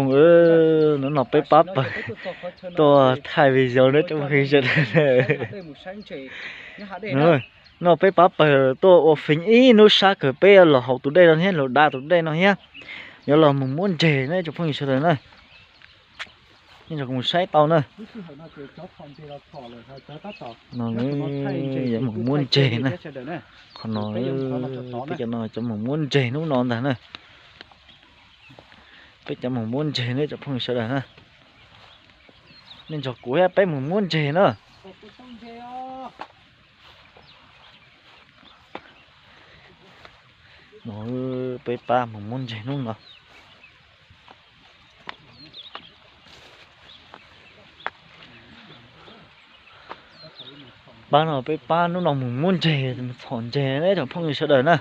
Hnub no peb pab pawg tuaj thaij video na tsoom phooj ywg sawv daws. Hnub no peb pab pawg tuaj ua feem ib hnub sab kawg, peb los haus tus dej no thiab los da tus dej no thiab, yuav los mus muab ntseg na tsoom phooj ywg sawv daws na. Nej nrog kuv mus saib tau na. No yuav mus muab ntseg na. Qhov no peb cov no cov mus muab ntseg hnub no ntag na. Peb cov mus muab ntseg na tsoom phooj ywg sawv daws na. Nej nrog kuv thiab peb mus muab ntseg na. No peb pab mus muab ntseg hnub no. Pab no peb pab hnub no mus muab ntseg, mus txhom ntseg na tsoom phooj ywg sawv daws na.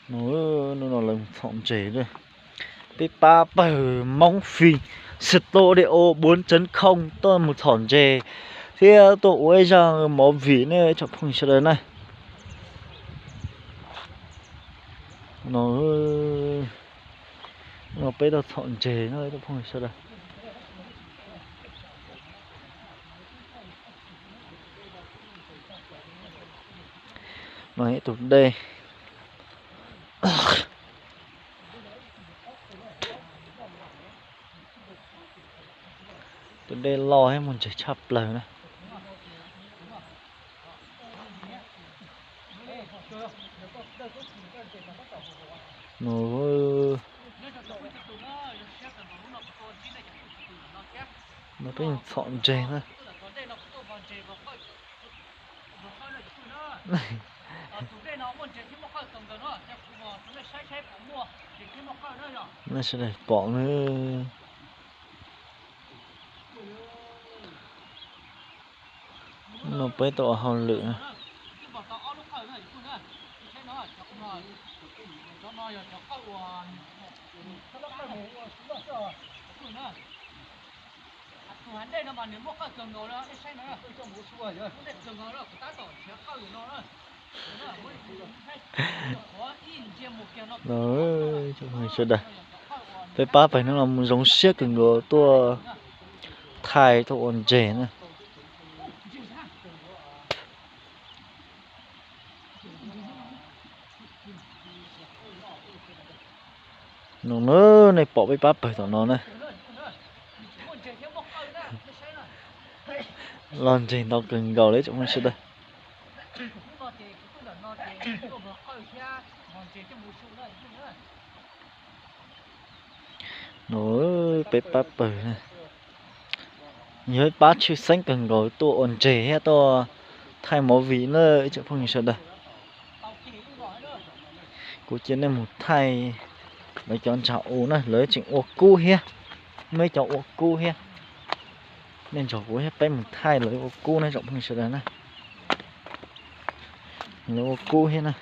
Hnub no lawv mus txhom ntseg. Peb pab pawg Hmoob Fim Studio bốn chấm không tuaj mus txhom ntseg thiab tuaj ua ib zaj movie ne tsoom phooj ywg sawv daws na. No, no peb tuaj txhom ntseg no tsoom phooj ywg sawv daws. No ib tug dej. Tus dej loj thiab muaj ntseg tshaj plaws na. No peb txhom ntseg na. Nej sawv daws pom na. No peb tuaj ua hauj lwm na. Sawv daws, peb pab pawg hnub no mus zoo siab kawg nkaus tuaj thaij tuaj ua ntseg na. No na, nej pom peb pab pawg tom no na. Los ntseg ntau kawg nkaus li tsoom phooj ywg sawv daws. No peb pab pawg na, yog pab tshwj xeeb kawg nkaus tuaj ua ntseg thiab tuaj thaij movie na ib tsoom phooj ywg sawv daws. Kuv cia nej mus thaij lawv cov ntsa u na, lawv tseem ua kub thiab, muaj ib cov ua kub thiab. Nej nrog kuv thiab peb mus thaij lawv ua kub na tsoom phooj ywg sawv daws na. Lawv ua kub thiab na.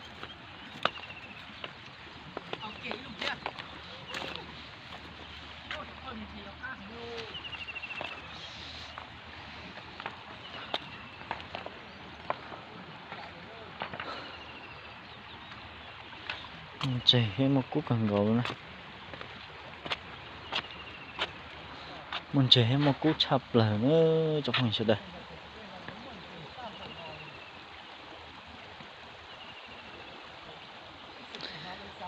Ntseg thiab muaj kub kawg nkaus na. Muaj ntseg thiab muaj kub tshaj plaws na tsoom phooj ywg sawv daws.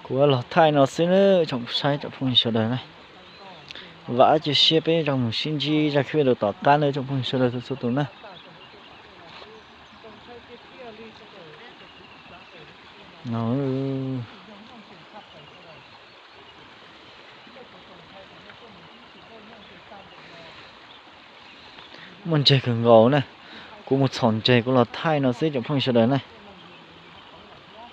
Kuv los thaij no xwb na tsoom saib tsoom phooj ywg sawv daws na. Vam cia siab peb zoo mus sib ntsib zaj clip rau tom qab na tsoom phooj ywg sawv daws txhua txhua tus na. Muaj ntseg kawg nkaus na. Kuv mus txhom ntseg kuv los thaij no xwb tsoom phooj ywg sawv daws na.